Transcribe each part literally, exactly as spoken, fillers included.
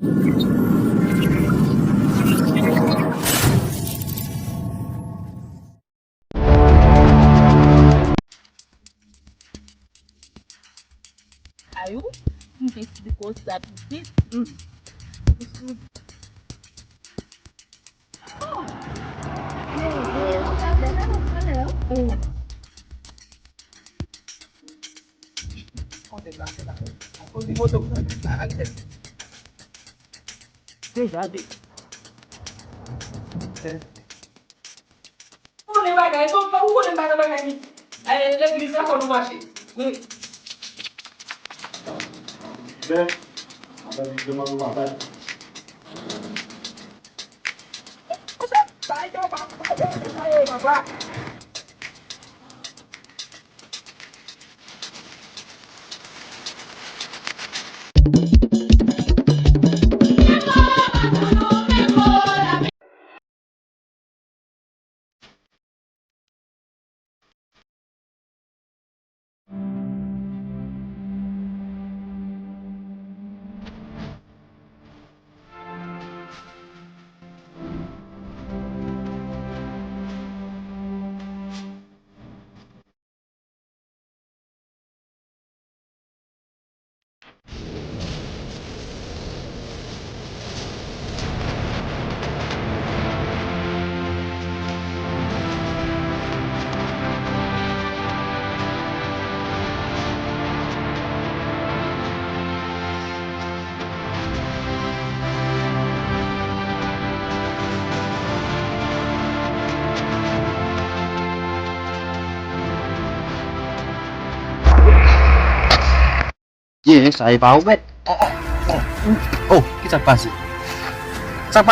Ayou, m te di konsa pitit. Deja de. Ou konnen bagay, non, ou konnen bagay, bagay ni. Eh, legliz la fò nou mache. Wi. Men, avan nou demann ou pa bay. Ye, sa e pa ou mèt. Oh, oh, oh, oh. Oh, ki sa k pase? Sa k pa-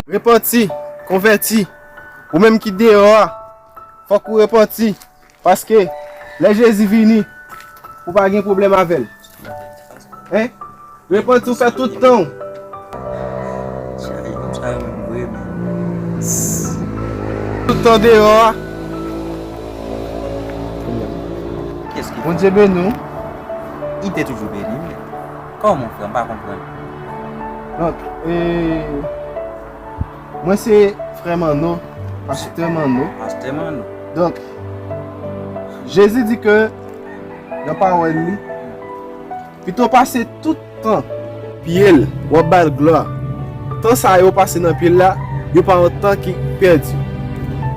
Repanti, konvèti. Ou menm ki deyò a, fòk ou repanti. Paske lè Jezi vini, ou pa gen pwoblèm avè l. Hein? Repanti, ou fè tout tan w. Tout tan deyò a. Bondye beni w. Li te toujou beni m. Kòman, frè? M pa konprann. Donk, e, mwen se frè Manno, pastè Manno. Pastè Manno. Donk, Jezi di ke nan pawòl li, pito pase tout tan pye l, w ap ba l glwa. Tan sa yo pase nan pye l la, yo pa yon tan ki pèdi.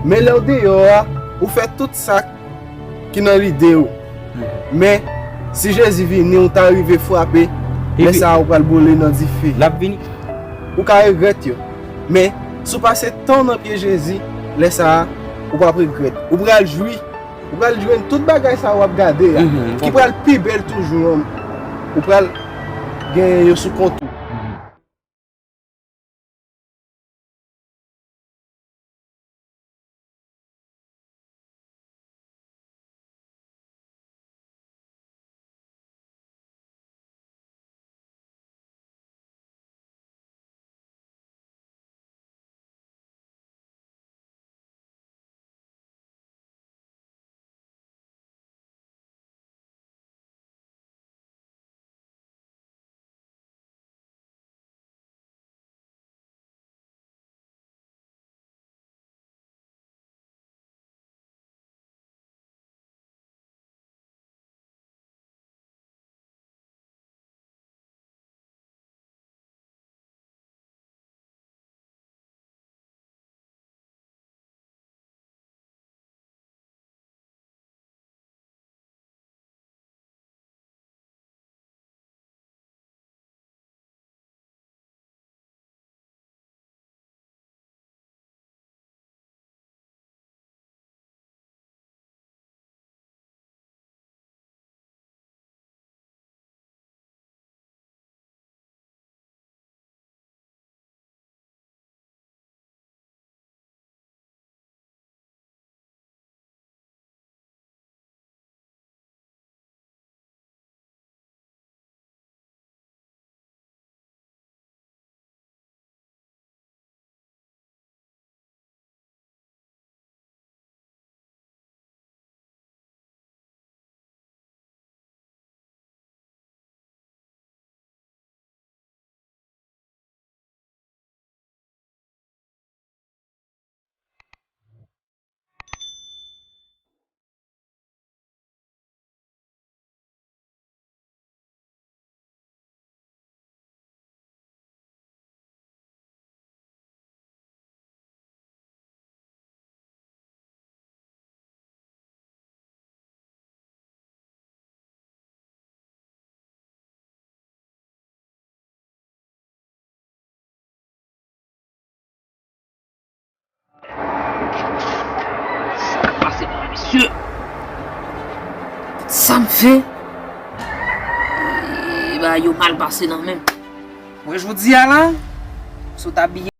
Men lè w deyò a, ou fè tout sa ki nan lide w. Men, si Jezi vini, ou ta rive frape, lè sa a ou pral boule nan dife. L ap vini. Ou ka regrèt yo. Men, si w pase tan w nan pye Jezi, lè sa a, ou p ap regrèt. Ou pral jwi. Ou pral jwenn tout bagay sa w ap gade a, ki pral pi bèl toujou. Ou pral genyen yo sou kont ou. Sa m fè, e, bagay yo mal pase nan men m. Mwen jodi a la, sot abiye.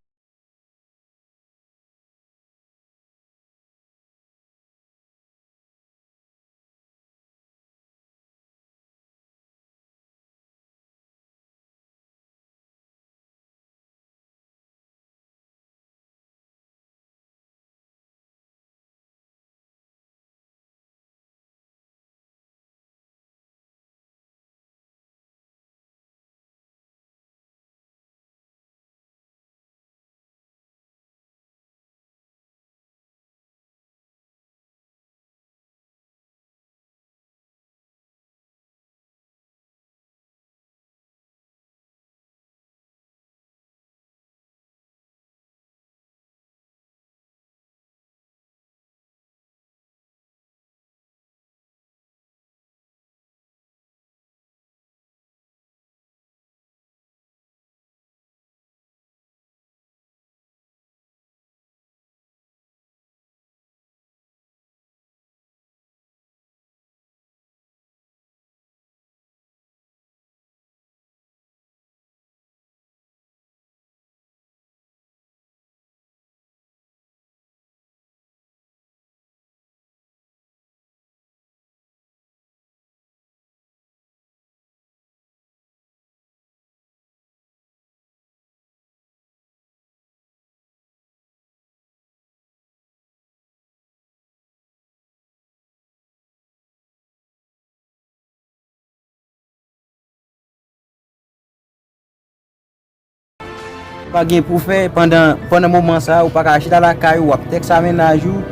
Pa gen pou fè pandan, pandan moman sa a, ou pa ka chita lakay ou, w ap tèks a mennaj ou,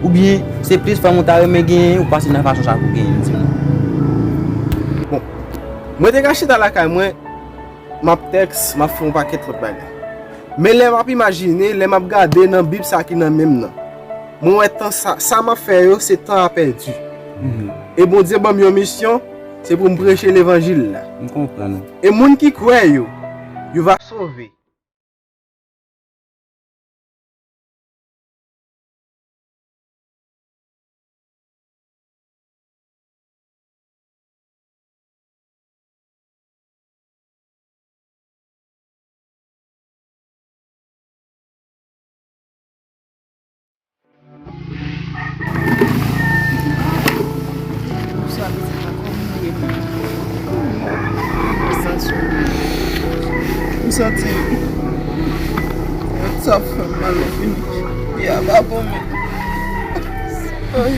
oubyen se plis fanm ou ta renmen genyen, ou pase nan fason sa pou genyen l, di m non. Bon, mwen te ka chita lakay mwen, m ap tèks, m ap fè yon pakèt lòt bagay. Men lè m ap imajine, lè m ap gade nan Bib sa ki nan men m nan, mwen wè tan sa, sa m ap fè yo, se tan a pèdi. E Bondye ban m yon misyon, se pou m preche levanjil la. M konprann ou. E moun ki kwè yo, yo va sove. Bonswa pitit mwen, kòman w ye menm? Ou santi w? Ou santi w? Sa fè m mal, ou vini. Pye a pa bon menm. Ay.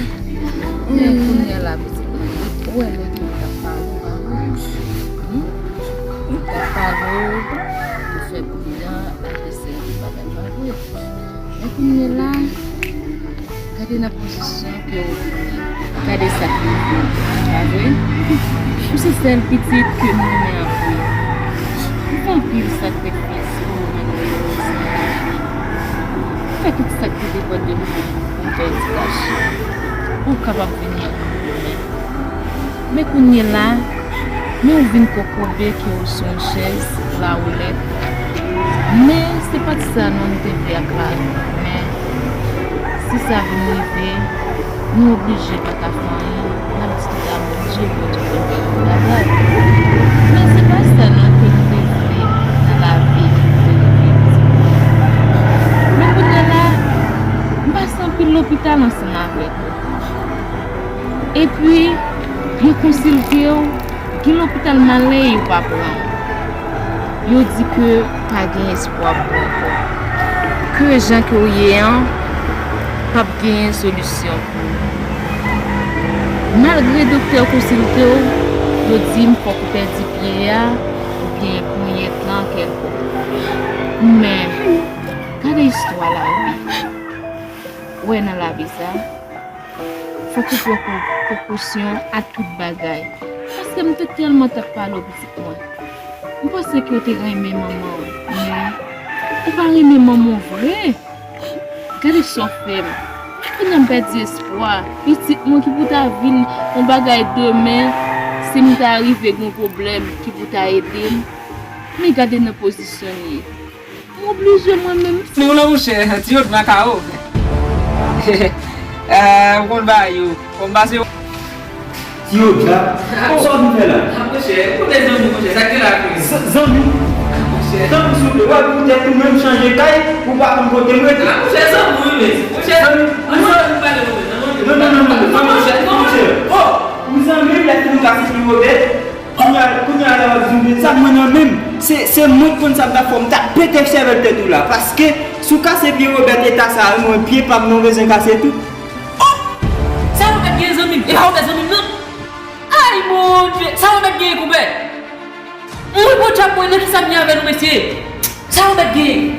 Men kounye a la, pitit mwen, ou wè lè ke m t ap pale w, pa vre? Hmm? M t ap pale w, ou fè bri a, lè ke se yon bagay pa vre. Men kounye a la, gade nan pozisyon ke w vini. Gade sa k rive w, pa vre? Ou se sèl pitit ke m renmen anpil. M fè anpil sakrifis pou ou, men malèrezman, ou fè tout sa k te depann de mwen pou m fè ti kache. Pou w kapab vini anpil. Men kounye la, men ou vin kokobe ke ou sou yon chèz, la ou lèd. Men se pa t sa non nou te vle ak lavi. Men si sa vin rive, nou oblije pa ka fè anyen. N ap di tout a Bondye, Bondye konn fè tout bagay. Men se pa sa non ke nou te vle nan lavi, nou te vle. Men kounye la, m pase anpil lopital ansanm avèk ou. Epi, yo konsilte w, gen lopital m ale, yo pa pran w. Yo di ke pa gen espwa pou ou ankò. Ke jan ke w ye an, p ap genyen solisyon pou ou. Malgre doktè yo konsilte w, yo di m fòk ou pèdi pye a, oubyen ponyèt lan kèlkonk. Men, gade istwa lavi. Ou wè nan lavi sa, fòk ou pran prekosyon a tout bagay. Paske m te tèlman t ap pale w, pitit mwen. M panse ke w te renmen manman w, men ou pa renmen manman w vre. Gade sa w fè m. Kounye a m pèdi espwa. Pitit mwen ki pou ta vin yon bagay demen, si m ta rive gen yon pwoblèm, ki pou ta ede m. Men gade nan pozisyon l ye. M oblije mwen menm. Men w la monchè, ti yot makao. Eh, ou konn bagay yo. Kòm pase. Ti yo dja. Sa w vin fè la? Ah, monchè, ou konnen zanmi, monchè, sa k gen la, frè? Z-, zanmi? Ah, monchè. Zanmi, silvouplè, w ap poutèt ou menm chanje kay, ou pa konn kote m rete. Ah, monchè, zanmi, wi, men. Monchè, zanmi, an nou pale, non, non, non, non, non, non, monchè, non, monchè. Oh! Ou zanmi, lè fini w kase pi Wobèt. Kounye a, kounye a la w ap di m de sa, mwen nan menm. Se, se mwen k konn sa m t ap fè w, m t ap pete sèvèl tèt ou la. Paske, si w kase pye Wobèt eta sa a, mwen pye pa m nan w bezwen kase tou. Oh! Sa Wobèt gen zanmi m? E pa Wobèt zanmi m nan? Ay, Bondye! Sa Wobèt gen, konpè? Mwen, podyab mwen, nan kisa m ye avè nou, mesye? Sa Wobèt gen?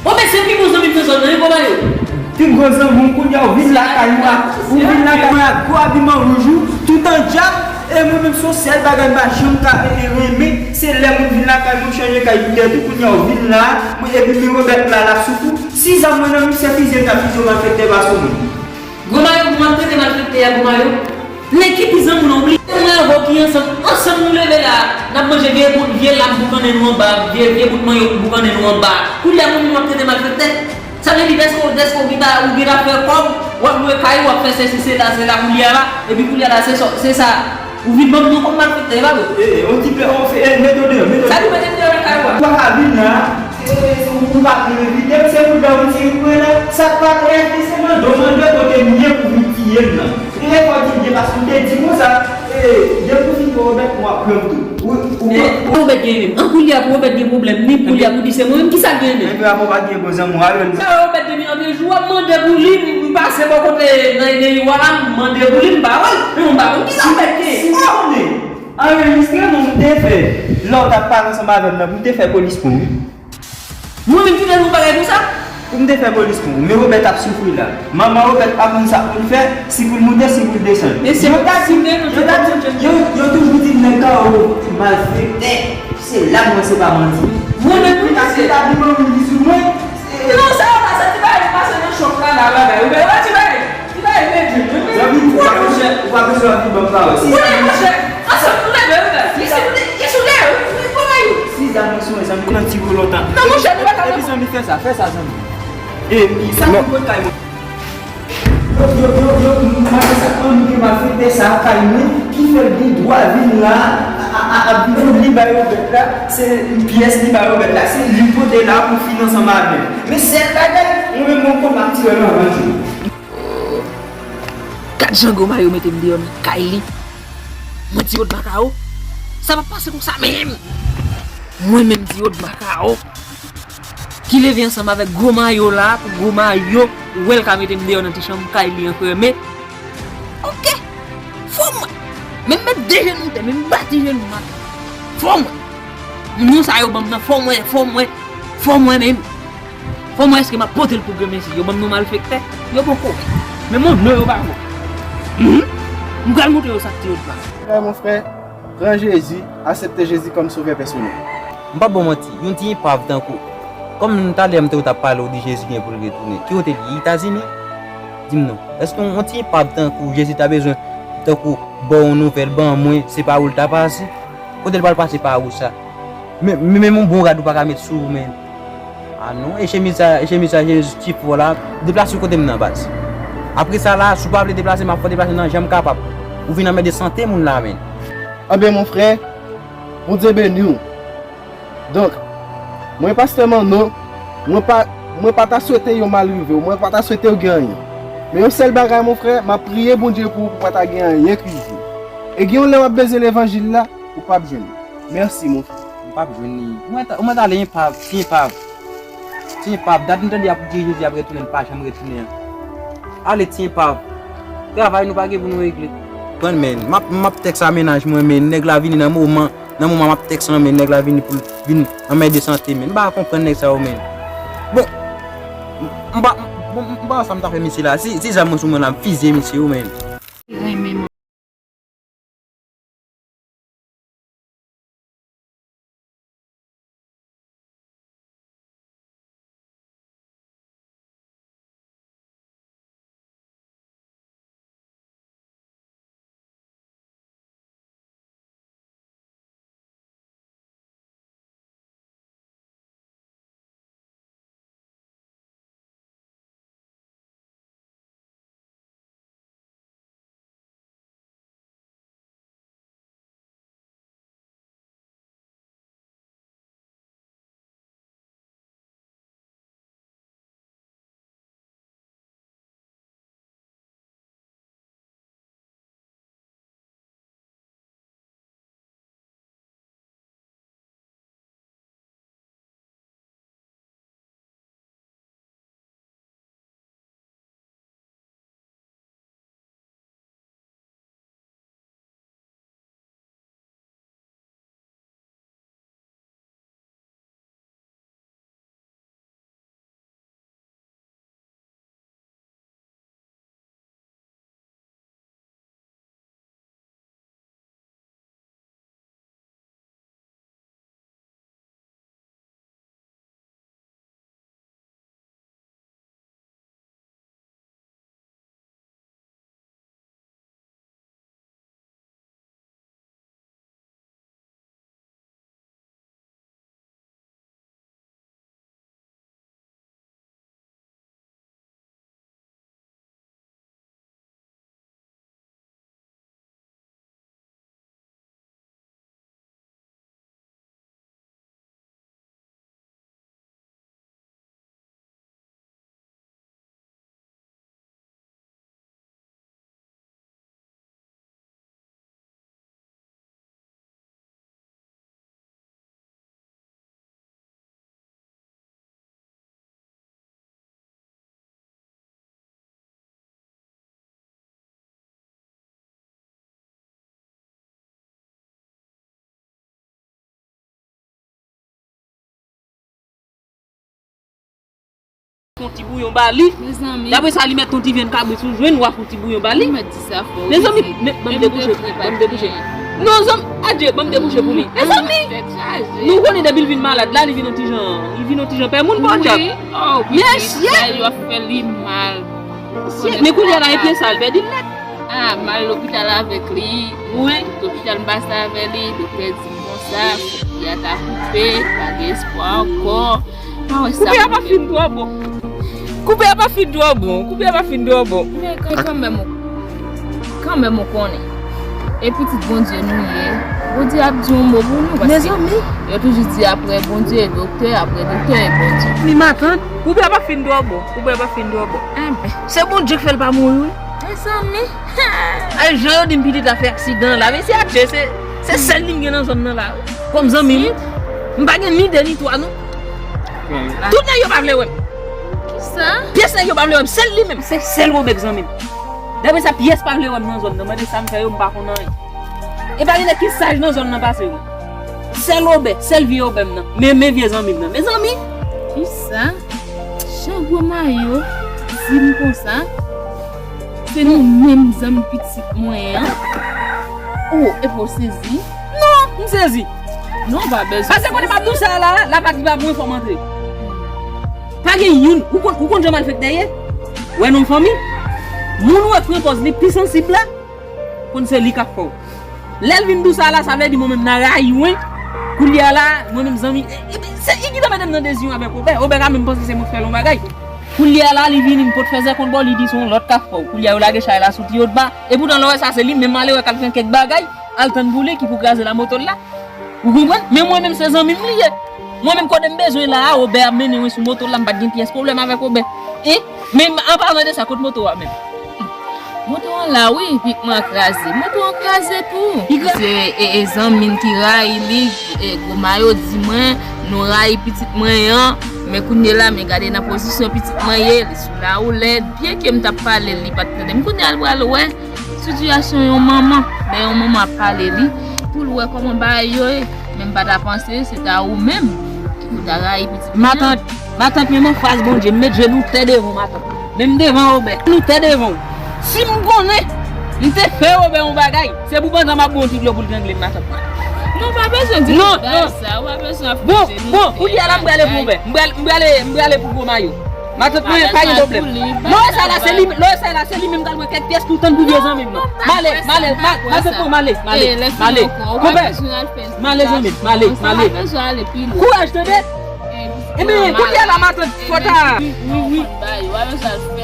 Wobèt se pi bon zanmi m nan zòn nan, wi, konpè yo. Pi gwo zanmi w, kounye a w vin lakay mwen ak, ou vin lakay mwen ak gwo abiman wouj ou, tout an djab, e mwen menm se yon sèl bagay m pa janm ka, e, e, renmen, se lè moun vin lakay mwen, m chanje kay pou tèt ou, kounye a w vin la, mwen, epi men Wobèt la, l ap soufri. Si zam mwen nan men m, se fize m t ap fize w, malfektè pa sou mwen. Gwo mayo, pou m ap trete malfektè a, gwo mayo. Nèg ki pi zanmi w lan, ou bliye mwen avè w ki ansanm, ansanm nou leve la, n ap manje vye bout, vye lam boukannen nou anba, vye, vye bout manyòk boukannen nou anba. Kounye a, mwen menm w ap trete malfektè. Sa vle di, dèske, dèske ou gen ta, ou gen ta fè kòb, w ap lwe kay, w ap fè sesi, sela, sela, kounye a la, epi kounye a la, se sa, se sa. Ou vin ban m non kòm malfektè, e pa vre? E, e, on ti pè, on fè, e, mete w deyò, mete w deyò. Sa nou mete m deyò nan kay ou a? Ou pa ka vin la, e, ou pa vin envite m, se pou dòmi ti ou la. Sa k pa envite, se mande w, mande w kote m ye pou vin tiye m nan. E, fò di m byen, paske m te di konsa, e, depi w fin pran Wobèt, m ap pran m tou. Ou, ou, e, ou. Wobèt gen menm. An kounye a, pou Wobèt gen pwoblèm, ni kounye a, pou di se mwen menm, kisa l gen menm? Menm rapò pa gen bon zanmi w avè l. Sa Wobèt gen menm, anpil jou, w ap mande pou li, m pase bò kote nan, nan Iwa la, m mande pou li, m pa wè l. Men m pa konn kisa Wobèt gen. Si m konnen. Anrejistreman m te fè, lè w t ap pale ansanm avè m nan, pou m te fè polis pou ou. Mwen menm ki fè yon bagay konsa? Pou m te fè polis pou ou. Men Wobèt ap soufri la. Manman Wobèt pa konn sa pou l fè, si pou l moute, si pou l desann. Yo ta di, yo ta di, yo, yo toujou di nèg kawo malfektè. Se la m wè se pa manti. Mwen menm pou m pase. Li ta di mwen, li di sou mwen. Non, sa yo pa sa, ti bagay yo pase nan chòk la, la, bagay. Ou wè, ti bagay. Zanmi, ou pa bezwen, ou pa bezwen anvi ban m pawòl. Si zanmi, monchè, ansanm nou leve, wi, men. Li sou, li sou lè, wi, wi, kòman yo? Si zanmi sou mwen, zanmi, nan ti vo lontan. Non, monchè, nou pa ka. Epi zanmi, fè sa, fè sa, zanmi. E, sa ki pot kay mwen. Yo, yo, yo, yo, malfektè sa, an, nou gen malfektè sa, kay mwen, ki fè l gen dwa vin la, a, a, a, a, vin li bay Wobèt la, se pyès li bay Wobèt la, se li pote la pou fin ansanm avè m. Men sèl bagay, mwen menm, mwen konn m ap tire nan ranje. Gad jan gwo mayo mete m deyò nan kay li. Mwen ti wòt makawo. Sa p ap pase konsa menm. Mwen menm ti wòt makawo. Ki leve ansanm avèk gwo mayo la, pou gwo mayo, ou wè l ka mete m deyò nan ti chanm kay li an krèmen. Oke. Fò mwen. Men m met de jenou tè, men m bati jenou m atè. Fò mwen. Non sa yo ban m nan, fò mwen, fò mwen, fò mwen menm. Fò mwen èske m ap pote l pou granmesi. Yo ban m non malfektè. Yo poko wè. Men mon non yo pa bon. Mhm. M pral montre yo sa k ti yo dwa. Frè, mon frè, pran Jezi, aksepte Jezi kòm sovè pèsonèl. M p ap ba w manti, yon ti enpav tankou. Kòm talè m te wè w t ap pale, w di Jezi gen pou l retounen. Ki kote l ye? Etazini? Di m non. Èske yon, yon ti enpav tankou Jezi ta bezwen, tankou, ba w yon nouvèl, ban mwen, se pa ou l ta pase? Kote l pral pase pa ou sa? Men, men, men yon bon rad ou pa ka met sou ou, men. A non, e chemiz sa, e chemiz sa, chemiz ti fò la, deplase w kote m nan baz. Apre sa la, si w pa vle deplase, m ap fè w deplase nan jan m kapab. Ou vin anmède sante moun la, men. Anben, mon frè, Bondye beni w. Donk, mwen, Pastè Manno, mwen pa, mwen pa ta swete yon mal rive w, mwen pa ta swete w gen anyen. Men yon sèl bagay, mon frè, m ap priye Bondye pou ou, pou pa ta gen anyen k rive w. E gen yon lè w ap bezwen levanjil la, ou p ap jwenn li. Mèsi, mon frè. M p ap jwenn li. Ou mèt, ou mèt ale enpav, ti enpav. Ti enpav. Dat m tande y ap di Jezi ap retounen, l pa janm retounen an. Ale, ti enpav. Travay nou pa gen pou nou regle. Konprann, men. M ap, m ap tèks a mennaj mwen, men nèg la vini nan moman, nan moman m ap tèks lan, men nèg la vini pou l vin anmède sante, men. M pa konprann nèg sa yo, men. Bon, m, m pa, m, m, m pa wè sa m ta fè misye la. Si, si zam mwen sou mwen la, m fize misye, wi, men. fè yon ti bouyon ba li. Mezanmi. Dapre sa, li mèt yon ti vyann kabrit sou jwen, w a fè yon ti bouyon ba li. Ou mèt di sa fò. Mezanmi, men, ban m debouche, ban m debouche. Non, zanmi, adye, ban m debouche pou li. Mezanmi, nou konnen depi l vin malad la, li vin yon ti jan, li vin yon ti jan pè moun, bon djab. Yes, yes. Yo ap fè li mal. Men kounye a la, e pye sa, l pèdi l nèt. Ah, m al lopital avèk li. Wi. Lopital m pase avè li, doktè di m konsa, fòk pye a ta koupe, pa gen espwa ankò. Pa wè sa. Koupe a pa fin twò bon. Koupe a pa fin twò bon. Koupe a pa fin twò bon. Men kan, kanmenm, ou, kanmenm ou konnen. E pitit Bondye nou ye. Bondye ap di yon mo pou nou, paske yo toujou di apre Bondye e doktè, apre doktè e Bondye. Ni matant, koupe a pa fin twò bon. Koupe a pa fin twò bon. Enben. Se Bondye k fè l pa mouri, wi. Mezanmi. Ay, jan yo di m pitit la fè aksidan la, men se Adje, se, se sèl li m gen nan zòn nan la, wi. Kòm zanmi m, m pa gen ni de ni twa, non. Tout nèg yo pa vle wè m. Kisa? Pyès nèg yo pa vle wè m, sèl li menm, se sèl Wobè k zanmi m. Dapre sa, pyès pa vle wè m nan zòn nan, mande sa m fè yo, m pa konn anyen. E pa gen nèg ki saj nan zòn nan pase yo. Sèl Wobè, sèl vye Wobè m nan. Men, men vye zanmi m nan. Mezanmi! Kisa? Jan gwo mayo di m konsa? Se nou menm zanmi pitit mwen an. Oh, epi w sezi? Non, m sezi. Non, pa bezwen. Paske kote m ap di w sa la, la pa di pa mwen fò m antre. Pa gen youn, ou konn, ou konn jan malfektè ye? Wè non fanmi? Moun ou wè k pran pòz li pi sansib la, konn se li k ap fè w. Lè l vin di w sa la, sa vle di mwen menm nan rayi mwen. Koulye a la, mwen menm zanmi, e, e, se li ki te mete m nan dezinion avèk Wobè. Wobè ka menm panse se mwen k fè l yon bagay. Koulye a la, li vini, m pot fè zè kont bò, li di se yon lòt k ap fè w. Koulye a yo lage chay la sou Tiyotba. E poutan lè w wè sa, se li menm malere k al fè kèk bagay, al tann pou li ki pou kraze la moto l la. Ou konprann? Men mwen menm se zanmi m li ye. Mwen menm kote m bezwen la a, Wobè ap mennen mwen sou moto l la, m pa t gen pyès pwoblèm avèk Wobè. Hein? Men an palan de sa, kot moto a menm? Moto an la wi, pikman kraze. Moto an kraze tou. Li kraze? Se e, e zanmi n ki rayi li, e gwo mayo di mwen, nou rayi pitit mwen an, men kounye la, men gade nan pozisyon pitit mwen ye, li sou lawoulèt, byenke m t ap pale l, li pa t tande m. Kounye a l pral wè. Sitiyasyon yon manman, lè yon manman ap pale li, pou l wè kòman bagay yo ye. Men m pa ta panse se ta ou menm ki pou ta rayi pitit mwen an. Matant, matant, men m anfas Bondye, m met jenou tè devan w, matant. Men m devan Wobè, nou tè devan w. Si m konnen m te fè Wobè yon bagay, se pou pandan m ap bon ti dlo pou l trangle m, matant mwen. Non, pa bezwen di tout bagay sa, ou pa bezwen ap fè jenou tè. Bon, bon, kounye a la m prale pou Wobè. M prale, m prale, m prale pou gwo mayo. Matant mwen, pa gen pwoblèm. Lè sa la, se li, lè sa la, se li menm k al pran kèk pyès pou tann pou vye zanmi m nan. M ale, m ale, matant mwen, m ale, m ale, m ale. Konpè, m ale zanmi m, m ale, m ale. Kouraj, tande? Ebyen, kounye a la, matant, fò ta. Wi, wi, wi.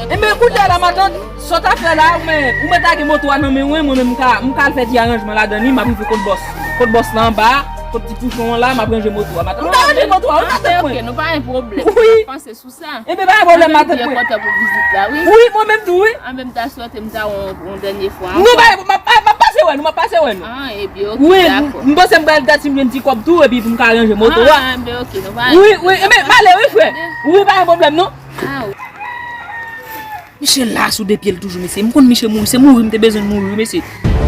Ebyen, kounye a la, matant, sa w ta fè la, ou mèt, ou mèt lage moto a nan men mwen, mwen menm, m ka, m ka al fè ti aranjman ladan li, m ap rive kot bòs. Kot bòs la anba a, kot ti pouchon an la, m ap ranje moto a, matant. M ka ranje moto a, wi, matant mwen. Ok, nou pa gen pwoblèm. Wi. Panse sou sa. Ebyen, pa gen pwoblèm, matant mwen. Mwen byen kontan pou vizit la, wi. Wi, mwen menm tou, wi. An menm ta swete m ta wè w yon dènye fwa ankò. Non, pa, m ap, m ap pase wè nou, m ap pase wè nou. Ah, ebyen, ok, dakò. Wi, m, m panse m pral gad si m jwenn ti kòb tou, epi pou m ka ranje moto a. Ah, ebyen, ok, nou pa. Wi, wi, ebyen, m ale, wi, frè. Wi, pa gen pwoblèm, non. Ah, wi. Miche la sou de pye l toujou, mesye. M konn Miche mouri, se mouri m te bezwen mouri, mesye.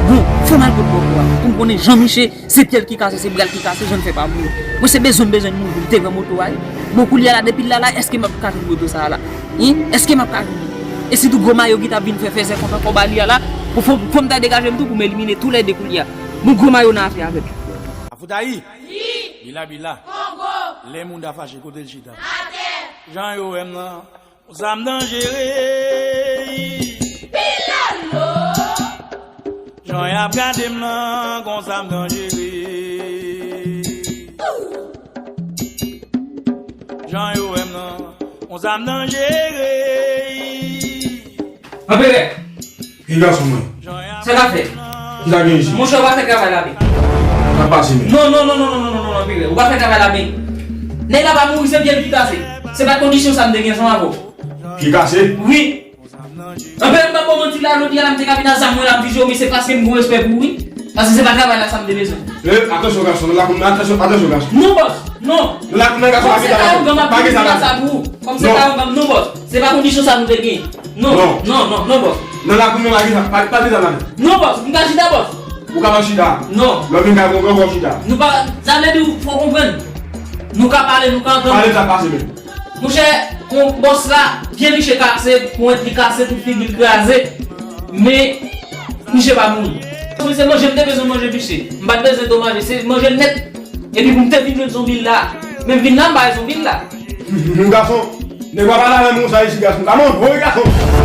Bon, fò m al kot bòkò a, pou m konnen jan Miche, se pye l ki kase, se bra l ki kase, jan l fè pa mouri. Mwen se bezwen m bezwen mouri, m te pran moto a, wi. Bon, koulye a la, depi l la la, èske m ap ka jwenn moto sa a la? Hein? Èske m ap ka jwenn li? E sitou gwo mayo ki t ap vin fè fèzè kontan kò ba li a la, bon, fò, fò m ta degaje m tou pou m elimine toulède koulye a. Bon, gwo mayo nan afè avè l. Afoutayi! Bila bila! Kongo! Lè moun ta fache, kote l chita? Atè! Jan yo wè m nan, Konsa m danjere. Pilolo. Jan y ap gade m nan, konsa m danjere. Jan yo wè m nan, konsa m danjere. Anperè! Ki gason mwen? Sa k ap fèt? Ki sa gen isit? Monchè, ou pa fè travay la byen. Sa k pase menm? Non, non, non, Anperè, ou pa fè travay la byen. Nèg la pa mouri, se pye l ki kase. Se pa t kondisyon sa m te gen ansanm avè w. Pye kase? Wi. Anperè, m p ap ba w manti la, jodi a la m te ka vin ak zam mwen la, m vize w, men se paske m gon respè pou ou, wi. Paske se pa travay la sa m te bezwen. Eh, atansyon gason, nan lakou m nan, atansyon, atansyon gason. Non, bòs, non. Nan lakou m nan gason, pa gen zam la. Pa gen zam la. Kòm se pa yon gang, non, bòs. Se pa kondisyon sa nou te gen. Non, non, non, non, bòs. Nan lakou m nan pa gen zam, pa, pa gen zam la menm. Non, bòs, m ka chita, bòs. Ou ka pa chita? Non. Lè w vin kay mwen, ou ka chita. Nou pa, sa vle di ou fò konprann. Nou ka pale, nou ka antann. Pale sa pase menm. Monchè, Bon, bòs la, pye misye kase, pwent li kase, tout figi l kraze. Men, misye pa mouri. Misye, manje m te bezwen manje misye. M pa t bezwen domanje, se manje nèt. Epi pou m te vin jwenn zonbi la. Men vin la, m pa wè zonbi la. Gason, nèg pa pale avè m konsa isi, gason. Gason, woy, gason.